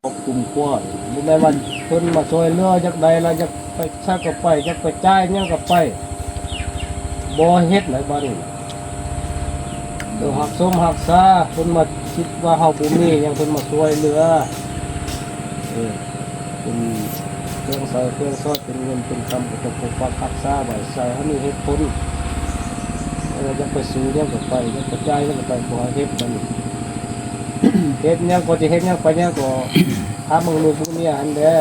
ຄວບຄຸມຄົວ ບໍ່ແມ່ນວ່າເພິ່ນມາຊ່ວຍເຫຼືອ ຢາກໄດ້ລະ ຢາກໄປໃສກໍໄປ ຢາກໄປຈ່າຍຫຍັງກໍໄປ ບໍ່ເຮັດໃດບາດນີ້. ເອີ ຮັກຊົມຮັກສາ ເພິ່ນມາຄິດວ່າເຮົາບໍ່ມີຫຍັງ ເພິ່ນມາຊ່ວຍເຫຼືອ ເອີ ເປັນເຄື່ອງໃຊ້ເຄື່ອງສອຍ ເປັນເງິນເປັນຄຳ ກໍຕ້ອງປົກປັກຮັກສາໄວ້ ໃສ່ໃຫ້ມີເຫດຜົນ. ເອີ ຢາກໄປຊື້ຫຍັງກໍໄປ ຢາກໄປຈ່າຍຫຍັງກໍໄປ ບໍ່ໃຫ້ເຮັດບາດນີ້. ເຮັດຫຍັງກໍຈະເຮັດຫຍັງໄປຫຍັງກໍ ຖາມເບິ່ງລູກເບິ່ງເມຍຫັ້ນແຫຼະ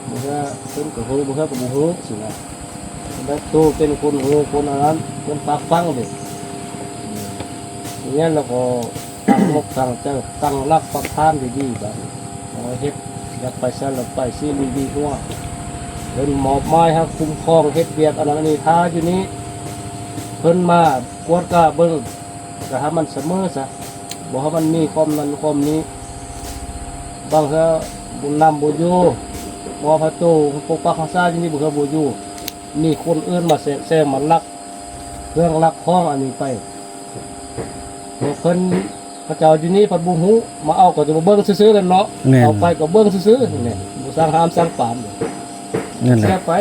ບາງເທື່ອເພິ່ນກໍຮູ້ ບາງເທື່ອກໍບໍ່ຮູ້ຊີ້ນະ. ແບບໂຕເປັນຄົນຮູ້ຄົນອັນນັ້ນ ຄົນປາກຝັງເດ້ ເຮັດຫຍັງແລ້ວກໍຕັ້ງອົກຕັ້ງໃຈ ຕັ້ງຫຼັກປັກຖານດີໆ ບາດນີ້ເຮັດ ຢາກໄປໃສລະໄປ ຊີວິດດີກວ່າ. ເພິ່ນມອບໝາຍໃຫ້ຄຸ້ມຄອງເຮັດວຽກອັນນັ້ນອັນນີ້ ຖ້າຢູ່ນີ້ເພິ່ນມາກວດກາເບິ່ງ ກໍໃຫ້ມັນສະເໝີຊະ ບໍ່ໃຫ້ມັນມີຄວາມນັ້ນຄວາມນີ້. ບາງເທື່ອບຸນນຳບໍ່ຢູ່ ບໍ່ໃຫ້ໂຕປົກປັກຮັກສາຢູ່ນີ້ ບາງເທື່ອບໍ່ຢູ່ ມີຄົນອື່ນມາແຊກແຊງ ມາລັກເຄື່ອງລັກຂອງອັນນີ້ໄປ. ເພິ່ນ ເຂົາເຈົ້າຢູ່ນີ້ພັດບໍ່ຮູ້ ມາເອົາກໍຈະມາເບິ່ງຊື່ໆແຫຼະເນາະ ແມ່ນ ເອົາໄປກໍເບິ່ງຊື່ໆ ນີ້ບໍ່ສັ່ງຫ້າມສັ່ງປາມ ນັ້ນແຫຼະ ເສຍໄປ.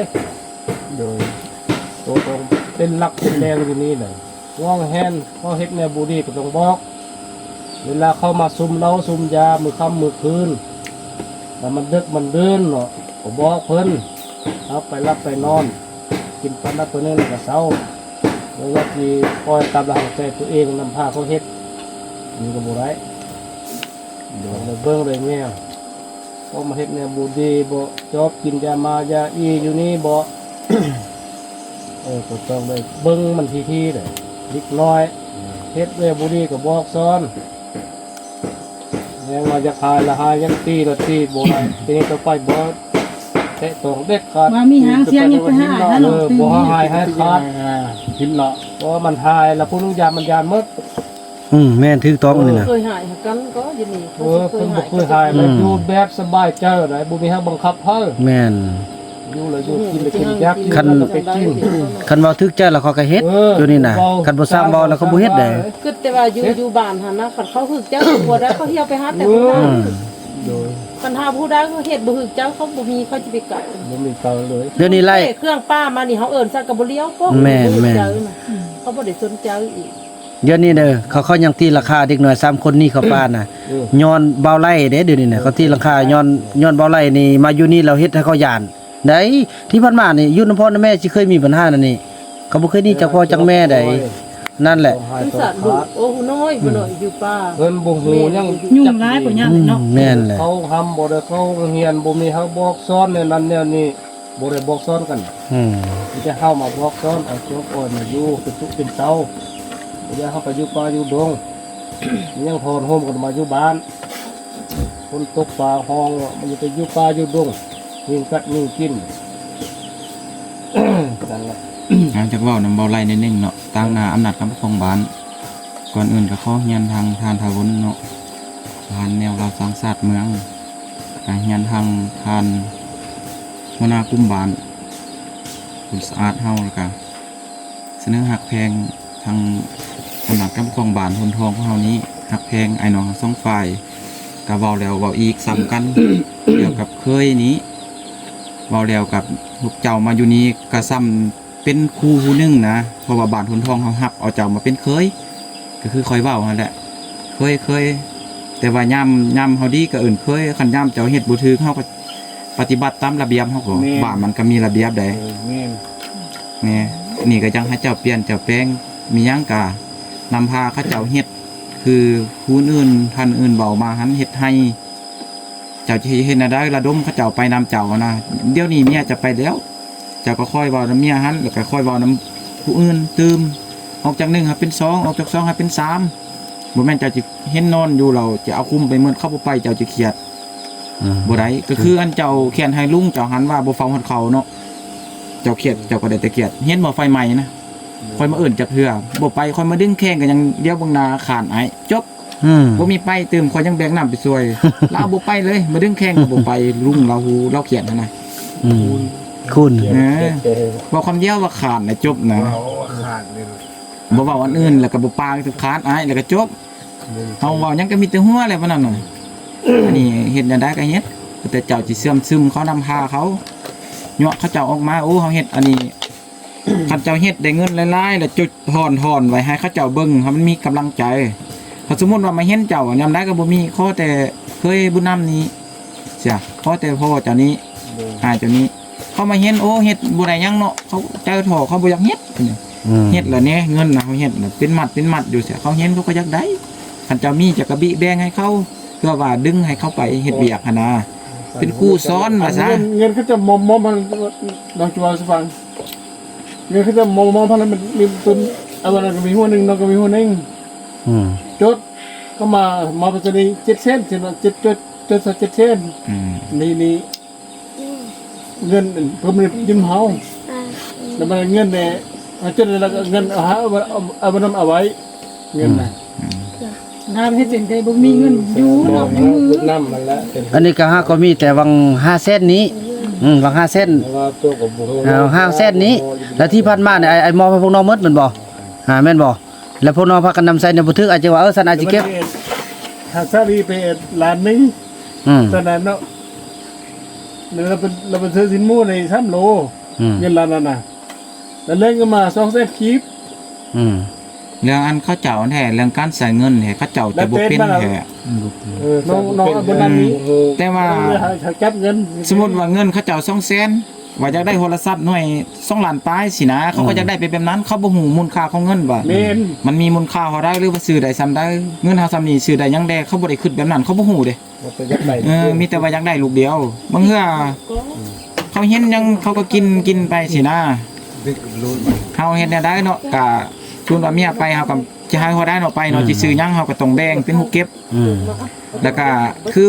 ໂດຍ ໂຕຕ້ອງເປັນຫຼັກເປັນແດງຢູ່ນີ້ແຫຼະ ຫວງແຫນ ເຂົາເຮັດແນວບໍ່ດີກໍຕ້ອງບອກ ເວລາເຂົາມາສຸມເຫຼົ້າສຸມຢາມື້ຄ່ຳມື້ຄືນ ແລ້ວມັນດຶກມັນດື່ນເນາະ ກໍບອກເພິ່ນ ເອົາໄປຫຼັບໄປນອນ ກິນປານນັ້ນປານນີ້ແລ້ວກໍເຊົາ. ບໍ່ວ່າຊິປ່ອຍຕາມລະຫັງໃຈຕົວເອງ ນຳພາເຂົາເຮັດ ມັນກໍບໍ່ໄດ້. ໂດຍ ເບິ່ງໄດ້ແນວ ເຂົາມາເຮັດແນວບໍ່ດີບໍ ຈອບກິນຢາມາຢາອີຢູ່ນີ້ບໍ ເອີ ກໍຕ້ອງໄດ້ເບິ່ງມັນຖີ່ໆເດ້ ເດັກນ້ອຍເຮັດແນວບໍ່ດີກໍບອກສອນ. ແມ່ນວ່າຢາກຫາຍລະຫາຍ ຢາກຕີລະຕີ ບໍ່ໄດ້ ທີນີ້ຕໍ່ໄປບໍ່ແຕະຕ້ອງເດັດຂາດ ວ່າມີຫາງສຽງ ຢ່າໄປຫາຍ ເອີ ບໍ່ໃຫ້ຫາຍຂາດ ເຫັນເນາະ ເພາະວ່າມັນຫາຍລະຜູ້ໜຶ່ງຢ້ານ ມັນຢ້ານໝົດ. ອືມ ແມ່ນ ຖືກຕ້ອງອັນນີ້ນະ ເຄີຍຫາຍກັນກໍຢູ່ນີ້ ເອີ ເພິ່ນບໍ່ເຄີຍຫາຍ ອືມ ຢູ່ແບບສະບາຍໃຈໄດ໋ ບໍ່ມີໃຜບັງຄັບໃຫ້ ແມ່ນ ຢູ່ລະຢູ່ ກິນລະກິນ ຢາກກິນ ຄັນ ລະກໍໄປກິນ ຄັນເວົ້າຖືກໃຈລະເຂົາກໍເຮັດ ເອີ ຢູ່ນີ້ນະ ເວົ້າ ຄັນບໍ່ຊ່າງເວົ້າລະເຂົາບໍ່ເຮັດໃດ໋ ຄິດແຕ່ວ່າຢູ່ ເຮັດ ຢູ່ບ້ານຫັ້ນນະ ຄັນເຂົາຖືກໃຈ ບໍ່ໄດ້ ເຂົາຊິເອົາໄປຫາແຕ່ຜູ້ນັ້ນ ໂດຍ ຄັນຫາຜູ້ໃດເຮັດບໍ່ຖືກໃຈ ເຂົາບໍ່ມີ ເຂົາຈະໄປໄກ ບໍ່ມີເຂົາເລີຍ ດຽວນີ້ໄລ່ເຄື່ອງປ່າມານີ້ ເຮົາເອີ້ນໃສ່ກໍບໍ່ລ້ຽວ ແມ່ນໆ ເຂົາບໍ່ໄດ້ສົນໃຈອີກ. ດຽວນີ້ເດີ ເຂົາ ເຂົາຍັງຕີລາຄາເດັກນ້ອຍສາມຄົນໜີເຂົ້າປ່ານະ ເອີ ຍ້ອນບ່າວໄລ່ເດ້. ດຽວນີ້ນະ ເອີ ເຂົາຕີລາຄາ ເອີ ຍ້ອນ ຍ້ອນບ່າວໄລ່ນີ້ມາຢູ່ນີ້ແລ້ວເຮັດໃຫ້ເຂົາຢ້ານໄດ໋. ທີ່ຜ່ານມານີ້ຢູ່ນຳພໍ່ນຳແມ່ຊິເຄີຍມີບັນຫານັ້ນນີ້ ເຂົາບໍ່ເຄີຍໜີຈາກພໍ່ຈາກແມ່ໃດ໋. ໂອ້ຍ ນັ້ນແຫຼະ ສົງສານລູກ ໂອ້ ຜູ້ນ້ອຍ ຜູ້ນ້ອຍຢູ່ປ່າ ເພິ່ນບໍ່ຮູ້ຫຍັງ ແມ່ນຢູ່ ຫຍຸ້ງຫຼາຍກວ່າຫຍັງເນາະ ອືມ ແມ່ນແຫຼະ ເຂົາຮ່ຳບໍ່ໄດ້ເຂົ້າໂຮງຮຽນ ບໍ່ມີເຮົາບອກສອນແນວນັ້ນແນວນີ້. ບໍ່ໄດ້ບອກສອນກັນ ອືມ ມີແຕ່ເຮົາມາບອກສອນ ເອົາໂຈກອອຍມາຢູ່ເປັນຕຸເປັນເຕົາ ບໍ່ຢາກເຮົາໄປຢູ່ປ່າຢູ່ດົງ ຍັງຖອນໂຮມກັນມາຢູ່ບ້ານ ຝົນຕົກຟ້າຮ້ອງ ມັນຈະໄປຢູ່ປ່າຢູ່ດົງ ຍິງກັດຍິງກິນ ນັ້ນແຫຼະ. ອາ ຢາກເວົ້ານຳເວົ້າໄລ່ໜ້ອຍໜຶ່ງເນາະ ຕາງໜ້າອຳນາດການປົກຄອງບ້ານ ກ່ອນອື່ນກໍຂໍຮຽນທາງທ່ານທາວົນເນາະ ປະທານແນວລາວສ້າງຊາດເມືອງ ກະຮຽນທາງທ່ານຫົວໜ້າກຸ່ມບ້ານ ຄຸນສະອາດເຮົາ ແລ້ວກະສະເໜີຮັກແພງທາງອຳນາດການປົກຄອງບ້ານໂພນທອງຂອງເຮົານີ້ ຮັກແພງອ້າຍນ້ອງທັງສອງຝ່າຍ ກະເວົ້າແລ້ວເວົ້າອີກ ຊ້ຳກັນ ກ່ຽວກັບເຂີຍນີ້ ເວົ້າແລ້ວກັບພວກເຈົ້າມາຢູ່ນີ້ກະຊ້ຳ ເປັນຄູຜູ້ໜຶ່ງນະ ເພາະວ່າບ້ານໂພນທອງເຮົາຮັບເອົາເຈົ້າມາເປັນເຂີຍ ກໍຄືຂ້ອຍເວົ້າຫັ້ນແຫຼະ ເຂີຍ ເຂີຍ ແຕ່ວ່າຍາມ ຍາມເຮົາດີກໍເອີ້ນເຂີຍ ຄັນຍາມເຈົ້າເຮັດບໍ່ຖືກ ເຮົາກໍປະຕິບັດຕາມລະບຽບ ເຮົາກໍ ແມ່ນ ບ້ານມັນກໍມີລະບຽບໃດ໋ ເອີ ແມ່ນ ແມ່ນ ນີ້ກໍຢາກໃຫ້ເຈົ້າປ່ຽນເຈົ້າແປງ ມີຫຍັງກໍນຳພາເຂົາເຈົ້າເຮັດ ຄືຜູ້ອື່ນ ທ່ານອື່ນເວົ້າມາຫັ້ນ ເຮັດໃຫ້ ເຈົ້າຈະເຮັດແນວໃດ ລະດົມເຂົາເຈົ້າໄປນຳເຈົ້ານະ. ດຽວນີ້ເມຍຈະໄປແລ້ວ ເຈົ້າກໍຄອຍເວົ້ານຳເມຍຫັ້ນ ແລ້ວກໍຄອຍເວົ້ານຳຜູ້ອື່ນຕື່ມ ອອກຈາກໜຶ່ງໃຫ້ເປັນສອງ ອອກຈາກສອງໃຫ້ເປັນສາມ ບໍ່ແມ່ນເຈົ້າຈະເຫັນນອນຢູ່ແລ້ວຈະເອົາຄຸມໄປໝົດ ເຂົາບໍ່ໄປເຈົ້າຈະຄຽດ ອືມ ບໍ່ໄດ້ ກໍຄືອັນເຈົ້າຄຽດໃຫ້ລຸງເຈົ້າຫັ້ນວ່າບໍ່ເຝົ້າຮອດເຂົາເນາະ ເຈົ້າຄຽດ ເຈົ້າກໍໄດ້ແຕ່ຄຽດ ເຫັນບໍ່ໄຟໄໝ້ນະ ຂ້ອຍມາເອີ້ນຈັກເທື່ອບໍ່ໄປ ຂ້ອຍມາດຶງແຂ້ງກໍຍັງຫຼຽວເບິ່ງໜ້າຄ້ານອ້າຍ ຈົບ. ອືມ ບໍ່ມີໄປຕື່ມ ຂ້ອຍຍັງແບກນ້ຳໄປຊ່ວຍ ລາວບໍ່ໄປເລີຍ ມາດຶງແຂ້ງກໍບໍ່ໄປ ລຸງລາວຮູ້ລາວຄຽດຫັ້ນນະ ອືມ ຄູນ ເອີ ເວົ້າຄຳດຽວວ່າຂາດນະ ຈົບນະ ເວົ້າວ່າຂາດເລີຍ ບໍ່ເວົ້າອັນອື່ນ ແລ້ວກໍບໍ່ປາກ ຂາດອ້າຍ ແລ້ວກໍຈົບ ເຮົາເວົ້າຫຍັງກໍມີແຕ່ຫົວແຫຼະ ປານນັ້ນນະ ອັນນີ້ເຮັດແນວໃດກໍເຮັດ ແຕ່ເຈົ້າຊິເຊື່ອມຊຶມເຂົານຳພາເຂົາ ຍົວະເຂົາເຈົ້າອອກມາ. ໂອ້ ເຮົາເຮັດອັນນີ້ ຄັນເຈົ້າເຮັດໄດ້ເງິນຫຼາຍໆ ແລ້ວຈຸດ ຖອນ ຖອນໄວ້ໃຫ້ເຂົາເຈົ້າເບິ່ງ ໃຫ້ມັນມີກຳລັງໃຈ. ຖ້າສົມມຸດວ່າມາເຫັນເຈົ້າຍາມໃດກໍບໍ່ມີ ຂໍແຕ່ເຄີຍບຸນນຳນີ້ເສຍ ຂໍແຕ່ພໍ່ເຈົ້ານີ້ ໂດຍ ອ້າຍເຈົ້ານີ້ ເຂົາມາເຫັນ ໂອ້ ເຮັດບໍ່ໄດ້ຫຍັງເນາະ ເຂົາໃຈທໍ້ ເຂົາບໍ່ຢາກເຮັດ ອືມ ເຮັດແລ້ວແດ່ ເງິນນະ ເຮົາເຮັດນະ ເປັນມັດເປັນມັດຢູ່ເສຍ ເຂົາເຫັນເຂົາກໍຢາກໄດ້. ຄັນເຈົ້າມີເຈົ້າກໍບິແບ່ງໃຫ້ເຂົາ ເພື່ອວ່າດຶງໃຫ້ເຂົາໄປເຮັດວຽກຫັ້ນນະ ເປັນຄູສອນວ່າຊະ. ເງິນ ເງິນເຂົາຈະມອບ ມອບໃຫ້ ນ້ອງຈະເວົ້າສູ່ຟັງ ເງິນເຂົາຈະມອບ ມອບໃຫ້ ມັນມີຕົ້ນ ອັນນັ້ນກໍມີຫົວໜຶ່ງ ນ້ອງກໍມີຫົວໜຶ່ງ ອືມ ຈົດ ກໍມາ ມາປັດຈຸບັນນີ້ເຈັດແສນ ເຈັດ ເຈັດ ເຈັດແສນ ອືມ ນີ້ ນີ້ ເງິນເພິ່ນບໍ່ໄດ້ຢືມເຮົາ ແລ້ວມັນເງິນແດ່ ເຮົາຈົດແລ້ວກໍເງິນ ເອົາ ເອົາ ເອົາ ເອົາໄວ້ ເງິນນະ ອືມ ອືມ ນາເຮັດຈັ່ງໃດບໍ່ມີເງິນຢູ່ເນາະ ໃນມື ອັນນີ້ກໍຫາກໍມີແຕ່ຫວ່າງຫ້າແສນນີ້ ອືມ ຫວ່າງຫ້າແສນ ເອົາຫ້າແສນນີ້ ແລ້ວທີ່ຜ່ານມານີ້ ອ້າຍ ອ້າຍມອບໃຫ້ພວກນ້ອງໝົດແມ່ນບໍ່? ອ່າ ແມ່ນບໍ່? ແລ້ວພວກນ້ອງພາກັນນຳໃຊ້ນີ້ບໍ່ຖືກ ອາດຈະວ່າ ເອີ ຊັ້ນອາດຈະເກັບ ຖ້າຊາລີໄປລ້ານໜຶ່ງ ອືມ ຕອນນັ້ນເນາະ ແລ້ວໄປ ແລ້ວໄປຊື້ຊີ້ນໝູໄດ້ສາມໂລ ອືມ ເງິນລ້ານນັ້ນນະ ແລ້ວເລື່ອງກໍມາສອງແສນກີບ ອືມ ເລື່ອງອັນເຂົາເຈົ້າແທ້ ເລື່ອງການໃຊ້ເງິນແທ້ ເຂົາເຈົ້າຈະບໍ່ເປັນແທ້ ເອີ ນ້ອງ ນ້ອງ ອືມ ແຕ່ວ່າ ເອີ ໃຫ້ເຂົາຈັບເງິນ ສົມມຸດວ່າເງິນເຂົາເຈົ້າສອງແສນ ວ່າຢາກໄດ້ໂທລະສັບໜ່ວຍສອງລ້ານປາຍຊີ້ນະ ເຂົາກໍຢາກໄດ້ໄປແບບນັ້ນ ເຂົາບໍ່ຮູ້ມູນຄ່າຂອງເງິນວ່າ ແມ່ນ ມັນມີມູນຄ່າເທົ່າໃດ ຫຼືວ່າຊື້ໄດ້ສ່ຳໃດ ເງິນເຮົາສ່ຳນີ້ຊື້ໄດ້ຫຍັງແດ່ ເຂົາບໍ່ໄດ້ຄິດແບບນັ້ນ ເຂົາບໍ່ຮູ້ເດ້ ເອີ ມີແຕ່ວ່າຢາກໄດ້ລູກດຽວ ບາງເທື່ອເຂົາເຫັນຫຍັງເຂົາກໍກິນ ກິນໄປຊີ້ນະ ເຮົາເຮັດແນວໃດເນາະ ກະ ສົມມຸດວ່າເມຍໄປ ເຮົາກໍຊິໃຫ້ເທົ່າໃດເນາະ ໄປເນາະ ອືມ ຊິຊື້ຫຍັງ ເຮົາກໍຕ້ອງແບ່ງເປັນຜູ້ເກັບ ອືມ ແລ້ວກະຄື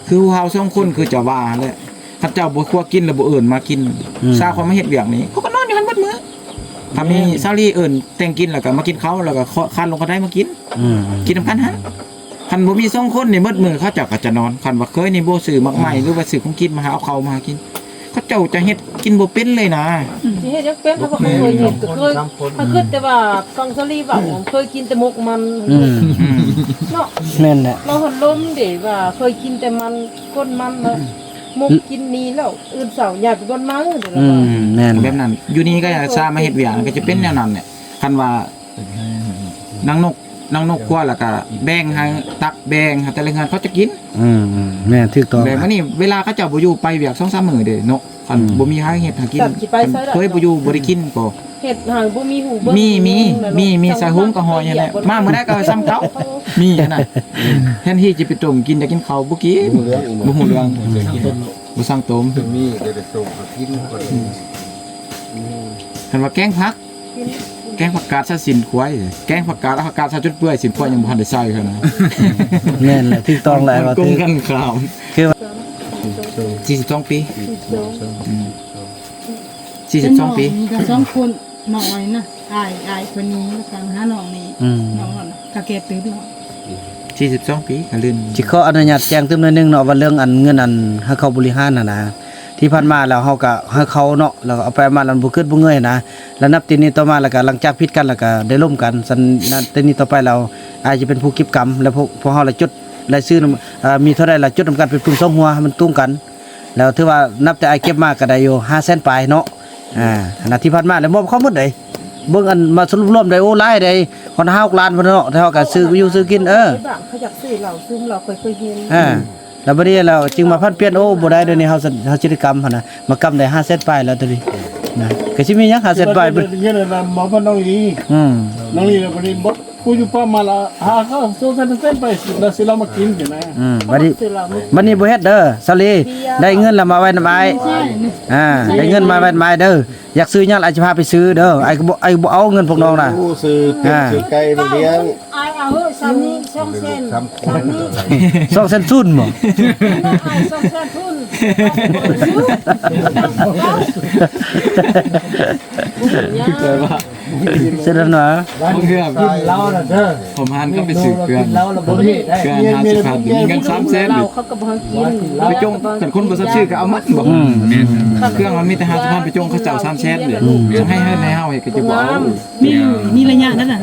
ຄືເຮົາສອງຄົນ ຄືເຈົ້າວ່າຫັ້ນແຫຼະ ຄັນເຈົ້າບໍ່ຄົວກິນແລ້ວບໍ່ເອີ້ນມາກິນ ອືມ ຊາວເຂົາມາເຮັດວຽກນີ້ ເຂົາກໍນອນຢູ່ຫັ້ນໝົດມື້ ຖ້າມີຊາວລີເອີ້ນແຕ່ງກິນ ແລ້ວກໍມາກິນເຂົ້າ ແລ້ວກໍຄານລົງຄັນໄດມາກິນ ອືມ ກິນນຳກັນຫັ້ນ ຄັນບໍ່ມີສອງຄົນນີ້ ໝົດມື້ເຂົາເຈົ້າກໍຈະນອນ ຄັນວ່າເຄີຍນີ້ບໍ່ຊື້ໝາກໄມ້ ຫຼືວ່າຊື້ຂອງກິນມາຫາ ເອົາເຂົ້າມາຫາກິນ ເຂົາເຈົ້າຈະເຮັດກິນບໍ່ເປັນເລີຍນະ ອືມ ຊິເຮັດຫຍັງເປັນ ເຮົາບໍ່ເຄີຍເຮັດ ກໍເຄີຍ ເຮົາຄິດແຕ່ວ່າຟັງສາລີເວົ້າ ເຄີຍກິນແຕ່ໝົກມັນ ອືມ ເນາະ ແມ່ນແຫຼະ ເຮົາຫັນລົມເດ້ວ່າເຄີຍກິນແຕ່ມັນ ກົ້ນມັນ ແລ້ວໝົກກິນນີ້ແລ້ວ ອື່ນເຊົ້າຍ້າຍໄປບ່ອນໃໝ່ເດ້ ອືມ ແມ່ນ ແບບນັ້ນ ຢູ່ນີ້ກໍຊາມາເຮັດວຽກ ກໍຈະເປັນແນວນັ້ນແຫຼະ ຄັນວ່າ ນາງນົກ ນາງນົກຄົວ ແລ້ວກະແບ່ງໃຫ້ ຕັກແບ່ງໃຫ້ແຕ່ລະເຮືອນເຂົາຈະກິນ ອືມ ແມ່ນ ຖືກຕ້ອງ ແບບນີ້ ເວລາເຂົາເຈົ້າບໍ່ຢູ່ ໄປວຽກສອງສາມມື້ເດ້ເນາະ ຄັນ ອືມ ບໍ່ມີໃຜເຮັດໃຫ້ກິນ ເຄີຍບໍ່ຢູ່ບໍ່ໄດ້ກິນກໍ ເຮັດໃຫ້ບໍ່ມີຫູເບິ່ງ ມີ ມີ ມີ ມີ ໃສ່ຫຸງກໍຫອຍຫັ້ນແຫຼະ ມາມື້ໃດກໍສ່ຳເກົ່າ ມີຫັ້ນນະ ແທນທີ່ຈະໄປຕົ້ມກິນ ຢາກກິນເຂົ້າ ບໍ່ກິນ ບໍ່ຮູ້ເລື່ອງ ບໍ່ສັ່ງຕົ້ມ ມີແຕ່ໄປຕົ້ມເຂົາກິນ ອືມ ຄັນວ່າແກງຜັກ ແກງຜັກກາດໃສ່ຊີ້ນຄວາຍ ແກງຜັກກາດ ເອົາຜັກກາດໃສ່ຈົນເປື່ອຍ ຊີ້ນຄວາຍຍັງບໍ່ທັນໄດ້ໃສ່ເທື່ອນະ ແມ່ນແຫຼະ ຖືກຕ້ອງແລ້ວ ມັນກົງກັນຂ້າມ ຄືວ່າ ສີ່ສິບສອງປີ ອືມ ສີ່ສິບສອງປີ ມີກັນສອງຄົນ ນ້ອງອ້ອຍນະ ອ້າຍ ອ້າຍຄົນນີ້ ແລ້ວກໍຫານ້ອງນີ້ ອືມ ນ້ອງນັ້ນນະ ກະແກ່ຕື່ມເນາະ ສີ່ສິບສອງປີ ກະລືມ ຊິຂໍອະນຸຍາດແຈ້ງຕື່ມໜ້ອຍໜຶ່ງເນາະ ວ່າເລື່ອງອັນເງິນອັນໃຫ້ເຂົາບໍລິຫານຫັ້ນນະ ທີ່ຜ່ານມາແລ້ວເຮົາກໍໃຫ້ເຂົາເນາະ ແລ້ວກໍເອົາໄປເອົາມາແລ້ວບໍ່ເກີດບໍ່ເງີຍນະ ແລ້ວນັບແຕ່ນີ້ຕໍ່ມາ ແລ້ວກໍຫຼັງຈາກຜິດກັນ ແລ້ວກໍໄດ້ລົມກັນ ຊັ້ນ ນັບແຕ່ນີ້ຕໍ່ໄປແລ້ວ ອ້າຍຈະເປັນຜູ້ເກັບກຳ ແລ້ວພວກ ພວກເຮົາລະຈົດລາຍຊື່ນຳ ເອີ ມີເທົ່າໃດລະຈົດນຳກັນເປັນປຶ້ມສອງຫົວ ໃຫ້ມັນຕົງກັນ ແລ້ວຖືວ່ານັບແຕ່ອ້າຍເກັບມາກໍໄດ້ຢູ່ຫ້າແສນປາຍເນາະ ອ່າ ອັນນັ້ນທີ່ຜ່ານມາແລ້ວມອບເຂົາໝົດເດ້ ເບິ່ງອັນມາສະຫຼຸບລວມໄດ້ ໂອ້ ຫຼາຍເດ້ ຮອດຫ້າຫົກລ້ານພຸ້ນເນາະ ແຕ່ເຮົາກໍຊື້ຢູ່ຊື້ກິນ ເອີ ບາງເຂົາຢາກຊື້ເຫຼົ້າ ຊື້ເຫຼົ້າ ຂ້ອຍເຄີຍເຫັນ ອ່າ ແລ້ວບັດນີ້ແລ້ວຈຶ່ງມາຜັນປ່ຽນ ໂອ້ ບໍ່ໄດ້ ດຽວນີ້ເຮົາ ເຮົາຊິໄດ້ກຳຫັ້ນນະ ມາກຳໄດ້ຫ້າແສນປາຍແລ້ວຕອນນີ້ນະ ກໍຊິມີຫຍັງຫ້າແສນປາຍ ເງິນອັນນັ້ນມອບໃຫ້ນ້ອງລີ ອືມ ນ້ອງລີແລ້ວບັດນີ້ບໍ່ ຜູ້ຢູ່ປ້າມມາລະ ຫາເຂົາໂຊແຊນເຊັນໄປ ລະຊິລາວມາກິນຊີ້ນະ ອືມ ບັດນີ້ ບັດນີ້ບໍ່ເຮັດເດີ ສາລີ ໄດ້ເງິນລະມາໄວ້ນຳອ້າຍ ອ່າ ໄດ້ເງິນມາໄວ້ນຳອ້າຍເດີ ຢາກຊື້ຫຍັງລະອ້າຍຈະພາໄປຊື້ເດີ ອ້າຍກໍບໍ່ ອ້າຍບໍ່ເອົາເງິນພວກນ້ອງນະ ຊື້ເປັດ ອ່າ ຊື້ໄກ່ມາລ້ຽງ ອ້າຍເອົາເຮີ້ ສາມນີ້ ສອງແສນ ສາມນີ້ ສອງແສນສູນບໍ່ ອ້າຍ ສອງແສນທຸນ ແຕ່ວ່າ ເສດແລ້ວນະ ບາງເທື່ອ ກິນເຫຼົ້າລະເດີ ຜົມຫານກໍໄປຊື້ເຄື່ອງ ເຫຼົ້າລະບໍ່ເຮັດໄດ້ ເຄື່ອງຫ້າສິບພັນ ມີເງິນສາມແສນ ເຫຼົ້າເຂົາກໍບໍ່ໃຫ້ກິນ ໄປຈົ່ງ ຄັນຄົນບໍ່ຊອບຊື້ກໍເອົາໝົດ ອືມ ແມ່ນ ເຄື່ອງມັນມີແຕ່ຫ້າສິບພັນ ໄປຈົ່ງເຂົາເຈົ້າສາມແສນເດ້ ອືມ ຈະໃຫ້ເງິນໃຫ້ເຮົາ ເຮົາກໍຈະບໍ່ເອົາ ມີ ມີໄລຍະນັ້ນນະ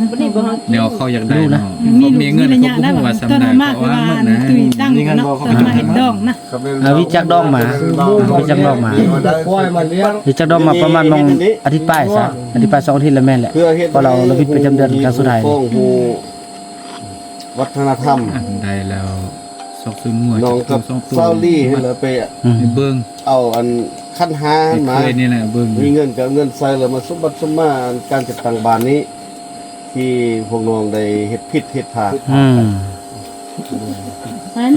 ແນວເຂົາຢາກໄດ້ເນາະ ມີ ເຂົາມີເງິນ ເຂົາບໍ່ຮູ້ວ່າສ່ຳໃດ ເຂົາເອົາໝົດນະ ມີເງິນບໍ່ ເຂົາກໍຈະໃຫ້ໝົດ ເອົາວິຈັກດອງມາ ວິຈັກດອງມາ ວິຈັກດອງມາປະມານມອງອາທິດປາຍຊະ ອາທິດປາຍສອງອາທິດລະແມ່ນແຫຼະ ເພາະລາວລະບິດປະຈຳເດືອນຄັ້ງສຸດທ້າຍ ວັດທະນະທຳ ອັນໃດແລ້ວ ຊອກຊື້ງົວ ນ້ອງກັບຊາວລີ ແລ້ວໄປ ອືມ ເບິ່ງ ເອົາອັນຂັນຫ້າຫັ້ນມາ ນີ້ແຫຼະເບິ່ງ ມີເງິນກໍເອົາເງິນໃສ່ ແລ້ວມາສົມບັດສົມມາ ອັນການຈັດຕັ້ງບ້ານນີ້ ທີ່ພວກນ້ອງໄດ້ເຮັດຜິດເຮັດພາດ ອືມ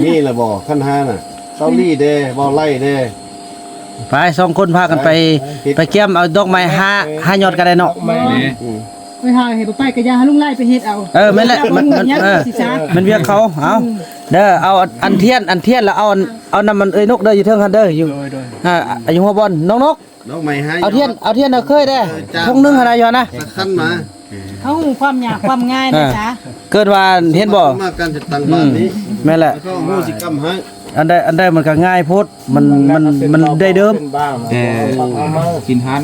ມີລະບໍ່ ຂັນຫ້ານະ ຊາວລີເດ້ ເວົ້າໄລ່ເດ້ ໄປ ສອງຄົນພາກັນໄປ ໄປ ໄປກຽມເອົາດອກໄມ້ຫ້າ ຫ້າຍອດກໍໄດ້ເນາະ ນີ້ ອືມ ໄປຫາເຮັດ ບໍ່ໄປກໍຢ່າ ໃຫ້ລຸງໄລ່ໄປເຮັດເອົາ ເອີ ແມ່ນແຫຼະ ມັນ ມັນ ເອີ ມັນວຽກເຂົາ ເອົາ ອືມ ເດີ ເອົາອັນທຽນ ອັນທຽນ ແລ້ວເອົາອັນ ເອົານຳອັນເອື້ອຍນົກເດີ ຢູ່ເທິງຫັ້ນເດີ ຢູ່ ໂດຍ ໂດຍ ອ່າ ຢູ່ຫົວບ່ອນ ນ້ອງນົກ ດອກໄມ້ໃຫ້ ເອົາທຽນ ເອົາທຽນເອົາເຄີຍເດ້ ເອີ ຈ້າງ ທົ່ງໜຶ່ງຫັ້ນນະ ຢູ່ຫັ້ນນະ ສັກຄັນມາ ເຂົາຮູ້ຄວາມຍາກຄວາມງ່າຍນະ ເອີ ຈ້າ ເກີດວ່າເຫັນບໍ່ ມາການຈັດຕັ້ງບ້ານນີ້ ອືມ ແມ່ນແຫຼະ ເຂົາຮູ້ສິກຳໃຫ້ ອັນໃດ ອັນໃດມັນກໍງ່າຍໂພດ ມັນ ມັນ ມັນໄດ້ເດີມ ແຕ່ຖິ່ນຖານ